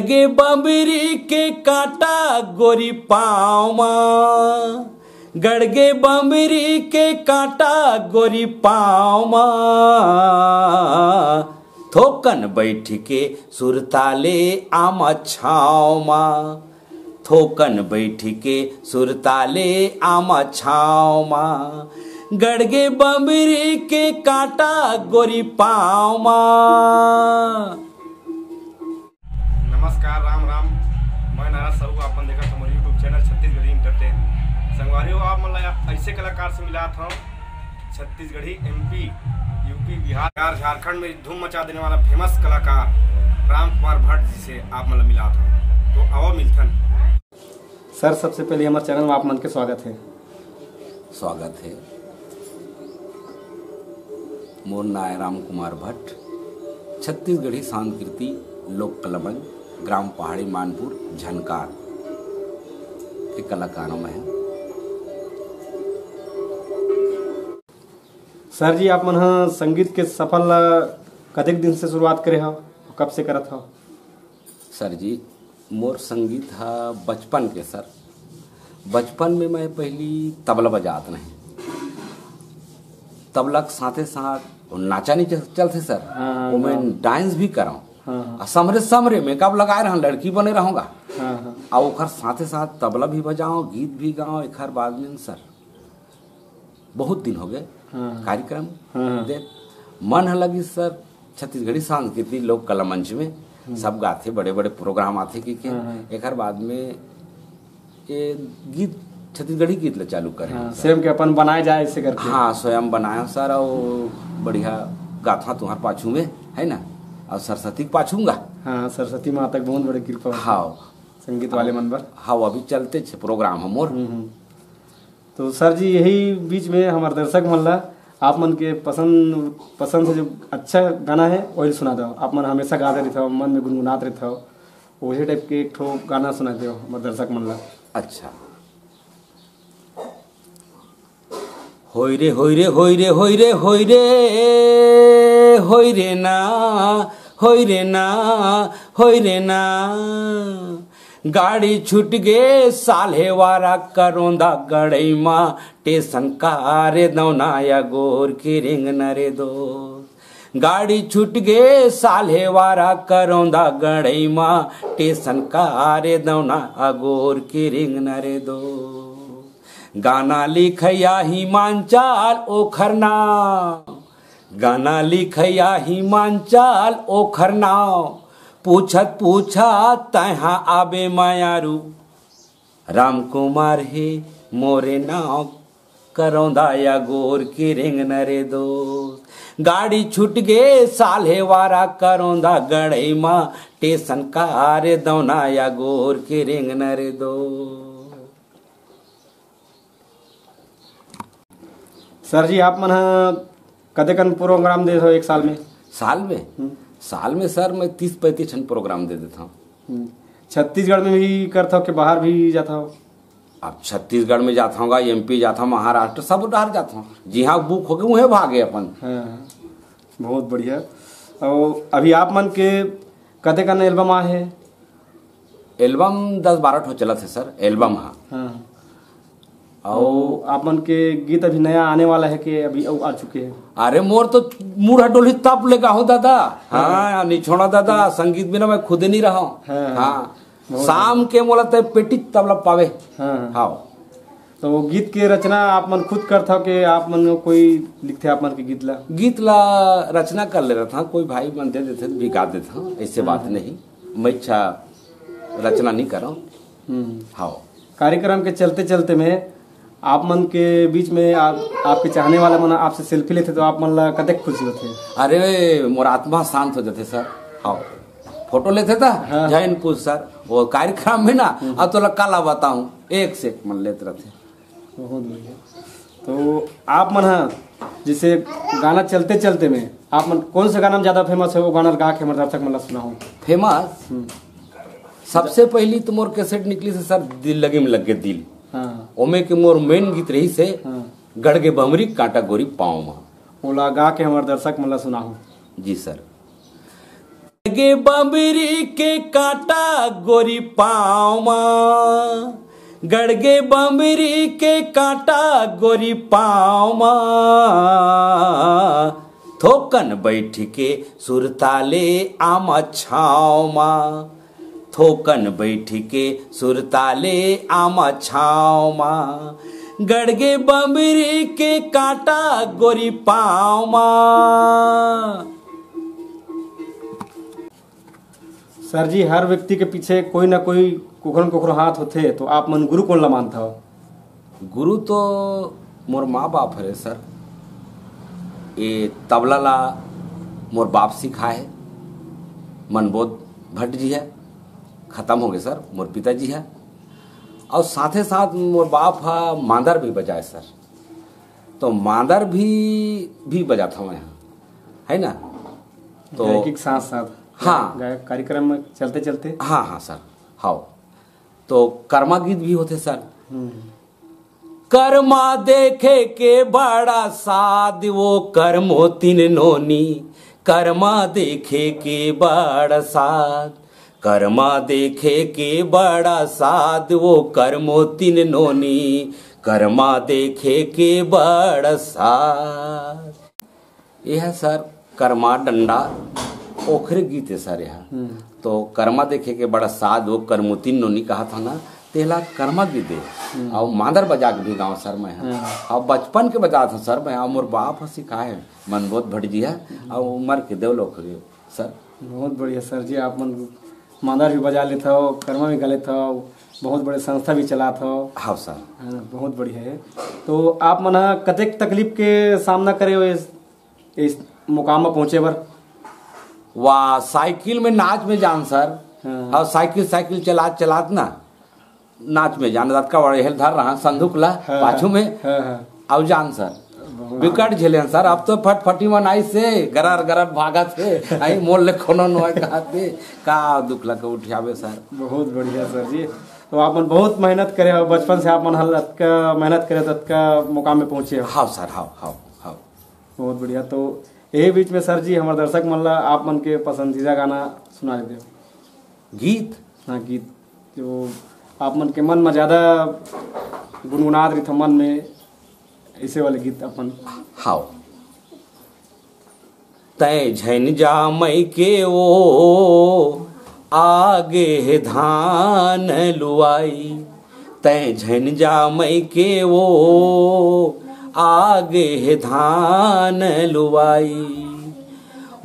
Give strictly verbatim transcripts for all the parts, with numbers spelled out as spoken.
गड़गे बमरी के कांटा गोरी पाँव मा, गड़गे बमरी के कांटा गोरी पाँव मा, थोकन बैठ के सुरताले आमा छाँव मा, थोकन बैठ के सुरताले आमा छाँव मा, गड़गे बमरी के कांटा गोरी पाँव मा। नमस्कार, राम राम। मैं नाराज साहू, आप मन देखत हमर YouTube चैनल छत्तीसगढ़ी एंटरटेन। संगवारी हो, आप मन ला ऐसे कलाकार से मिलात हूँ, छत्तीसगढ़ी, एमपी, यूपी, बिहार, झारखंड में धूम मचा देने वाला फेमस कलाकार राम कुमार भट्ट जी से आप मन ला मिलात हूँ। तो आओ मिलथन। सर, सबसे पहले हमर चैनल में आप मन के स्वागत है। स्वागत है। मोर नाय राम कुमार भट्ट, छत्तीसगढ़ी सांस्कृति लोक कला मंच, ग्राम पहाड़ी मानपुर झनकार के कलाकारों में है। सर जी, आप मन ह संगीत के सफर ला कतेक दिन से शुरुआत करे हव? कब से करत हव? सर जी, मोर संगीत ह बचपन के सर। बचपन में मैं पहली तबला बजात रहें। तबला के साथे साथ वो नाचा नहीं चल-, चलथे सर। हाँ, ओमे हाँ। डांस भी करव। हाँ, हाँ। आ समरे समरे मेकअप लगाए रहूं, लड़की बने रहूंगा। हाँ, हाँ। आ ओखर साथे साथ तबला भी बजाव, गीत भी गाव। एखर बाद में सर बहुत दिन हो गए हाँ। कार्यक्रम हाँ, हाँ। दे मन ह लगिस सर छत्तीसगढ़ी सांस्कृतिक लोक कला मंच में। हम्म। सब गाथे, बड़े बड़े प्रोग्राम आथे कि के हाँ, हाँ। एकर बाद में ये गीत, छत्तीसगढ़ी गीत ल चालू करे हाँ, सर। स्वयं के अपन बनाए जाए ऐसे करके। हाँ, स्वयं बनाया सर, और बढ़िया गाथा तुहार पाछू में, है ना, और सरस्वती के पाछू गा। हाँ, सरस्वती माता के बहुत बड़े कृपा होथे हाँ। संगीत वाले मन बर। हाँ, अभी चलते छे प्रोग्राम हमर। हम्म, हम्म। तो सर जी, यही बीच में हमारे दर्शक मन ला आप मन के पसंद, पसंद से जो अच्छा गाना है, वही सुना दो। आप मन हमेशा गाते रहते हो, मन में गुनगुनात रहते हो, वही टाइप के एक ठो गाना सुना दो हमारे दर्शक मन ला। अच्छा। होई रे, होई रे, होई रे, होई रे, होई रे, होई रे ना, होई रे ना, होई रे ना। गाड़ी छूट गे साल्हेवारा करोंदा गड़ई मा, टेसन कारे दौना या गोर के रेंगना रे दोस्त। गाड़ी छूट गे साल्हेवारा करोंदा गड़ई मा, टेसन कारे दौना अगोर के रेंगना रे दोस्त। गाना लिखैया हिमांचल ओखर नाव, गाना लिखैया हिमांचल ओखर नाव, पूछत पूछत तैहा आबे मयारू। राम कुमार हे मोरे नाव, करौंदा या गोर के रेंगना रे दोस्त। गाड़ी छूट गे साल्हेवारा, करौंदा गड़ई मा, टेसन कारे दौना या गोर के रेंगना रे दोस्त। सर जी, आप मन ह कतेकन प्रोग्राम देत हो एक साल में? साल में? हम्म। साल में सर, मैं तीस पैंतीस ठन प्रोग्राम दे देता हूँ। हम्म। छत्तीसगढ़ में भी करत हो कि बाहर भी जात हो? अब छत्तीसगढ़ में जात हूँ, एमपी जात हूँ, महाराष्ट्र, सब डहर जात हूँ। जिहाँ बुक होगे, उहें भागे अपन। हाँ, बहुत बढ़िया। और अभी आप मन के कतेकन एल्बम आए हे? एल्बम दस बारह ठो चलत हे सर, एल्बम हा। हाँ। अउ आप मन के गीत अभी नया आने वाला है कि अभी अउ आ चुके हैं? अरे मोर तो मुड़ ह डोलही तब ले गाहूं दादा। हाँ। हाँ, नहीं छोड़ा दादा, संगीत बिना मैं खुदे नहीं रहा हूँ। हाँ। हाँ। बहुत शाम के मोला तय पेटी तबला पावे। हाँ। हाँ। तो गीत के रचना आप मन खुद करत हो कि आप मन कोई लिखथे आप मन के गीत ला? गीत ला रचना कर ले रहत हूँ, कोई भाई मन दे देथे तो भी गा देत हूँ, ऐसे बात हाँ। नहीं। मैं इच्छा रचना नहीं करव। हम्म। हाँ। कार्यक्रम के चलते चलते में आप मन के बीच में आप, आपके चाहने वाला मन आपसे सेल्फी लेथे तो आप मन ला कतेक खुशी होथे? अरे, मोर आत्मा शांत हो जाथे सर। हाँ, फोटो लेथे ता हाँ। जैन पूछ सर, वो कार्यक्रम में ना, हम्म। अब तोला काला बताऊं, एक से एक मन लेत रहथे। बहुत बढ़िया। तो आप मन हा जैसे गाना चलते चलते में आप मन कौन से गाना में ज्यादा फेमस है, वो गाना गा के हमारे दर्शक मन ला सुनाओ। फेमस? हम्म। सबसे पहली तो मोर कैसेट निकली से सर, दिल लगी में लग गए दिल। हाँ। ओमे के मोर मेन गीत रही से हाँ। गड़ के बमरी कांटा गोरी पाँव मा। ओला गा के हमारे दर्शक मन ला सुनाओ। जी सर। गड़गे बमरी के कांटा गोरी पाँव मा, गड़गे बमरी के कांटा गोरी पाँव मा, थोकन बैठ के सुरताले आमा छाँव मा, थोकन बैठ के सुरताले आमा छाँव मा, गड़गे बमरी के कांटा गोरी पाँव मा। सर जी, हर व्यक्ति के पीछे कोई ना कोई, कुखरो न कुखरो हाथ होथे, तो आप मन गुरु कोन ला मानथव? गुरु तो मोर माँ बाप हरे सर। ये तबला ला मोर बाप सिखाए हे, मनबोध भट्ट जी हे, खत्म हो गए सर, मोर पिताजी हे। और साथे साथ मोर बाप हा मांदर भी बजाए सर, तो मांदर भी भी बजात हवं यहाँ, है ना? तो गायकी के साथ साथ हाँ। गायक कार्यक्रम में चलते चलते हाँ हाँ सर, हाँ। तो कर्मा गीत भी होथे सर। हम्म। कर्मा देखे के बड़ा साध वो करमो तीन नोनी, कर्मा देखे के बड़ा साध, कर्मा देखे के बड़ा साध वो करमो तीन नोनी, कर्मा देखे के बड़ा साध। ये है सर कर्मा डंडा, ओखरे गीत है सर यह। हम्म। तो कर्मा देखे के बड़ा साध वो करमो तीन नोनी कहा था ना, तेला कर्मा गीत दे। हम्म। और मांदर बजा के भी गाँव सर मैं है। हम्म। और बचपन के बजा था सर मैं, और मोर बाप ह सिखाए है, मनबोध भट्ट जी है, हम्म। और उमर के देवलोक हो गए सर। बहुत बढ़िया सर जी, आप मन मांदर भी बजा लेथव, कर्मा भी गा लेथव, बहुत बड़े संस्था भी चलाथव। हाँ सर। हाँ, बहुत बढ़िया है। तो आप मन ह कतेक तकलीफ के सामना करे हो इस, इस मुकाम में पहुँचे बर? वाह, साइकिल में नाच में जान सर। हाँ। और साइकिल, साइकिल चलात चलात ना नाच में जान, रतका बड़े हेल धर रहा संदूक ला हाँ, पाछू में। हाँ, हाँ। अब जान सर, बहुत विकट झेले हैं सर। अब तो फटफटी मन आई से गरर गरर भागत हे, आई मोल ले कोनो नोय कहत हे, का दुख ला के उठियावे सर। बहुत बढ़िया सर जी। तो आप मन बहुत मेहनत करे हो, बचपन से आप मन हल अतका मेहनत करे हो, अतका मुकाम में पहुँचे हो। हाँ सर, हाँ, हाँ, हाँ। बहुत बढ़िया। तो यही बीच में सर जी, हमारे दर्शक मन ला आप मन के पसंदीदा गाना सुना देते हो। गीत? हाँ, गीत जो आप मन के मन में ज्यादा गुनगुनात रहिथे मन में, ऐसे वाले गीत अपन। हाव। तै झन जा मई के ओ, आगे हे धान लुवाई। तै झन जा मई के ओ, आगे हे धान लुवाई।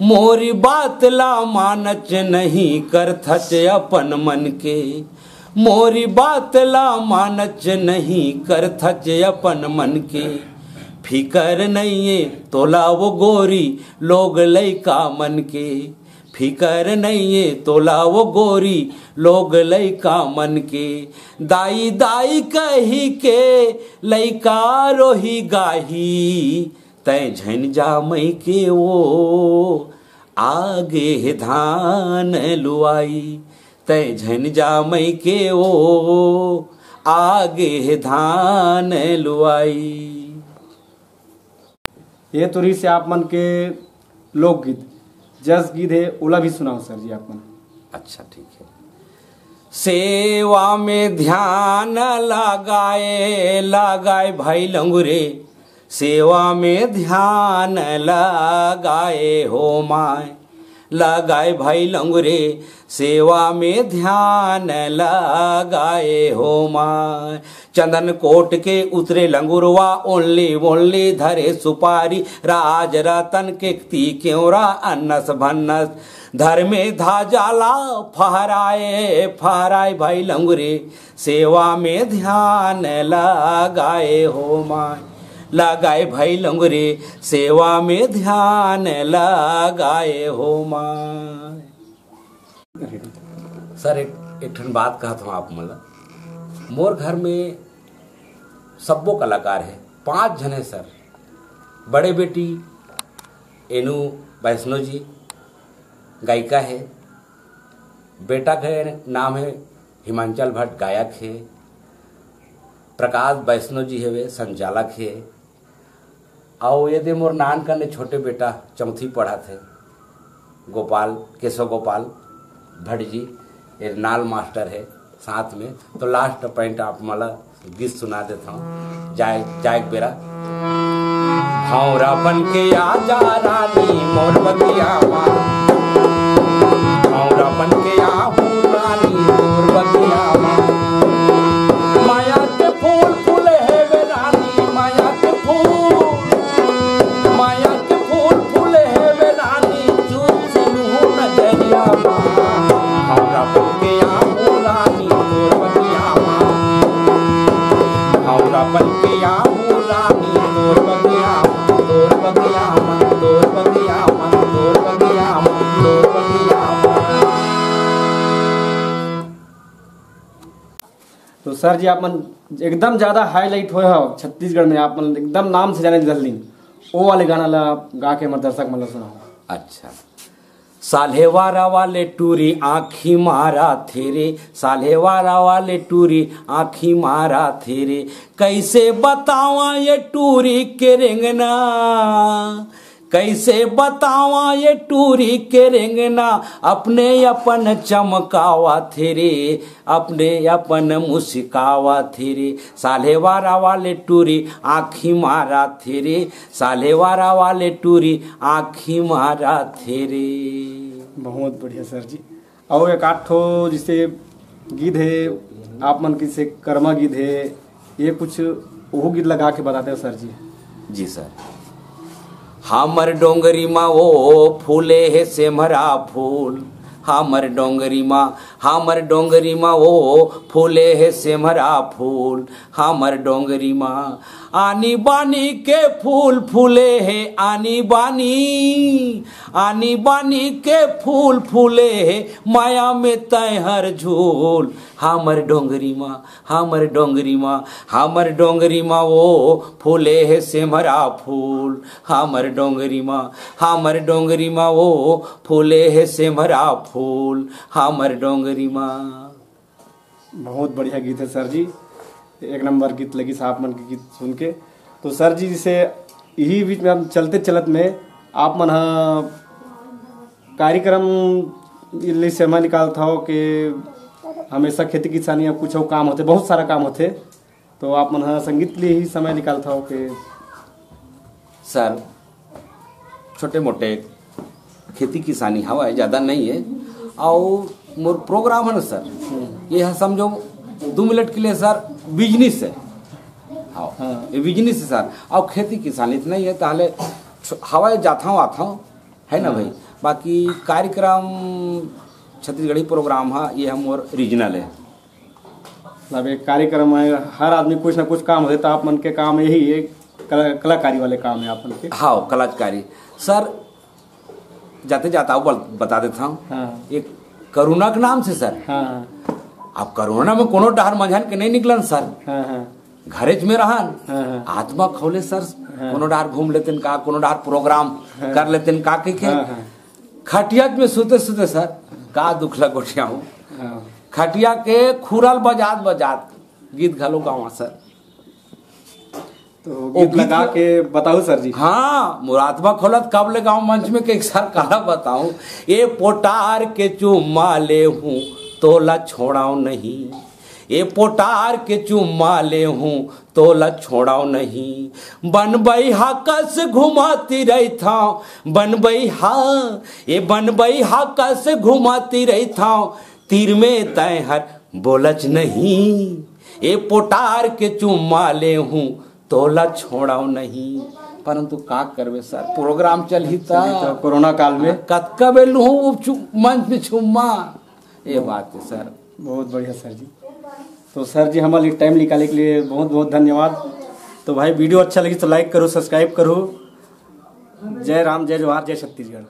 मोरी बात ला मानच नहीं करथच अपन मन के, मोरी बात ला मानच नहीं करथच अपन मन के। फिकर नइये तोला वो गोरी लोग लइका मन के, फिकर नइये तोला वो गोरी लोग लइका मन के। दाई दाई कही के लइका रोही गाही, तै झन जा मई के ओ, आगे हे धान लुवाई। तै झन जा मई के ओ, आगे हे धान लुवाई। ये तो रहिस हे आप मन के लोकगीत। जस गीत हे, ओला भी सुनाओ सर जी आप मन। अच्छा, ठीक है। सेवा में ध्यान लगाए, लगाए भाई लंगुरे, सेवा में ध्यान लगाए हो माय, लगाए भाई लंगुरे, सेवा में ध्यान लगाए हो माय। चंदन कोट के उतरे लंगुरवा, ओनली ओनली धरे सुपारी, राज रतन के ती केवरा अन्नस भन्नस, धर्मे धाजा ला फहराए, फहराए भाई लंगुरे, सेवा में ध्यान लगाए हो माय, लगाए भाई लंगुरे, सेवा में ध्यान लगाए हो माय। सर, एक, एक ठन बात कहत हूँ आप मन ला। मोर घर में सब्बो कलाकार हे, पांच झन हे सर। बड़े बेटी एनू वैष्णो जी, गायिका हे। बेटा के नाम हे हिमांचल भट्ट, गायक हे। प्रकाश वैष्णो जी हवे, संचालक हे। अउ ये दे मोर नान कने छोटे बेटा चौथी पढ़त हे। गोपाल, केशव गोपाल भट्ट जी, ये नाल मास्टर है साथ में। तो लास्ट पॉइंट आप मला गीत सुना देता हूँ, जाए जाए के बेरा। भौंरा बन के आ जा रानी मोर बगिया मा, भौंरा बन के आ हूँ रानी मोर बगिया मा। माया के फूल फूले हेवे रानी, माया के फूल, माया के फूल फूले हेवे रानी, चुप से नू नजरिया मा। भौंरा बन के आ हूँ रानी मोर बगिया मा, भौंरा बन के आ हूँ रानी मोर बगिया मा, तोर बगिया मा, तोर बगिया मा, तोर बगिया मा, तोर बगिया मा। तो सर जी, आप मन एकदम ज्यादा हाईलाइट होए हो छत्तीसगढ़ में, आप मन एकदम नाम से जाने निकल ली। ओ वाले गाना ला गा के हमर दर्शक मन ला सुनाओ। अच्छा। साल्हेवारा वाले टूरी आँखी मारा थे रे, साल्हेवारा वाले टूरी आँखी मारा थे रे। कैसे बतावा ये टूरी के रेंगना, कैसे बतावा ये टूरी के रेंगना, अपने अपन चमकावा थे रे, अपने अपन मुस्कावा थे रे। साल्हेवारा वाले टूरी आँखी मारा थे रे, साल्हेवारा वाले टूरी आँखी मारा थे रे। बहुत बढ़िया सर जी। अउ एक आध ठो जैसे गीत है, आप मन के जैसे कर्मा गीत है, ये कुछ ओहू गीत ला गा के बताते हो सर जी। जी सर। हमर डोंगरी मा ओ फूले हे सेमरा फूल, हमर डोंगरी मा, हमर डोंगरी मा ओ फूले हे सेमरा फूल, हमर डोंगरी मा आनी बानी के फूल फूले हे, आनी बानी, आनी बानी के फूल फूले हे, माया में तैं हर झूल। हमर डोंगरी मा, हमर डोंगरी मा, हमर डोंगरी मा ओ फूले हे सेमरा फूल, हमर डोंगरी मा, हमर डोंगरी मा ओ फूले हे सेमरा फूल, हमर डोंगरी मा। बहुत बढ़िया गीत है सर जी, एक नंबर गीत लगिस आप मन के गीत सुन के। तो सर जी, जैसे यही बीच में हम चलते चलत में आप मन हा कार्यक्रम ले समय निकालत हो कि हमेशा खेती किसानी या कुछ काम होथे, बहुत सारा काम होथे, तो आप मन हा संगीत के लिए ही समय निकालत हो कि? सर, छोटे मोटे खेती किसानी हवय, ज्यादा नहीं है। अउ मोर प्रोग्राम है ना सर, ये है समझो दो मिनट के लिए सर, बिजनेस है। हाँ, हाँ। ये बिजनेस है सर। अउ खेती किसानी तो नहीं है, ताहले छ-, हवय, जाथव आथव, है ना हाँ। भाई? बाकी कार्यक्रम छत्तीसगढ़ी प्रोग्राम है, ये हम मोर रीजनल है। मतलब एक कार्यक्रम है, हर आदमी कुछ ना कुछ काम होथे, तो आप मन के काम यही है, कला-, कलाकारी वाले काम है आप मन के। हाँ, कलाकारी। सर, जाते जाते आओ बल-, बता देता हूँ। हाँ। एक कोरोना के नाम से सर। हाँ। अब कोरोना में कोनो डहर मंझन के नहीं निकलन सर। हाँ, हाँ। घरेच में रहन। हाँ, हाँ। आत्मा खोले सर, हाँ। कोनो डहर घूम लेतेन का, कोनो डहर प्रोग्राम हाँ। कर लेतेन का कह के। हाँ, हाँ। खटिया में सुते सुते सर, का दुख ला गोठियाहूँ। हाँ। खटिया के खुरल बजात बजात गीत घलो गावा सर। तो ओ गीत गीत लगा के के बताओ सर जी। हाँ, मोर आत्मा खोलत कब ले गाँव मंच में के एक सर काला बताऊं। ए पोटार के चुम्मा ले हूँ, तोला छोड़ाओ नहीं। ए पोटार के चुम्मा ले हूँ, तोला छोड़ाओ नहीं। बनबई हा कस घुमाती रहिथाव, बनबई हा, ए बनबई हा कस घुमाती रहिथाव। तीर में तय हर बोलच नहीं, ए पोटार के चुम्मा ले हूँ, तोला छोड़ाओ नहीं। परंतु का करबे सर, प्रोग्राम चलही त। चलही त कोरोना काल में। कतका बेर लूहूँ वो चु-, मंच में चुम्मा। ये बात है सर। बहुत बढ़िया सर जी। तो सर जी, हमारे लिए टाइम निकाले के लिए बहुत बहुत धन्यवाद। तो भाई, वीडियो अच्छा लगी तो लाइक करो, सब्सक्राइब करो। जय राम, जय जोहार, जय छत्तीसगढ़।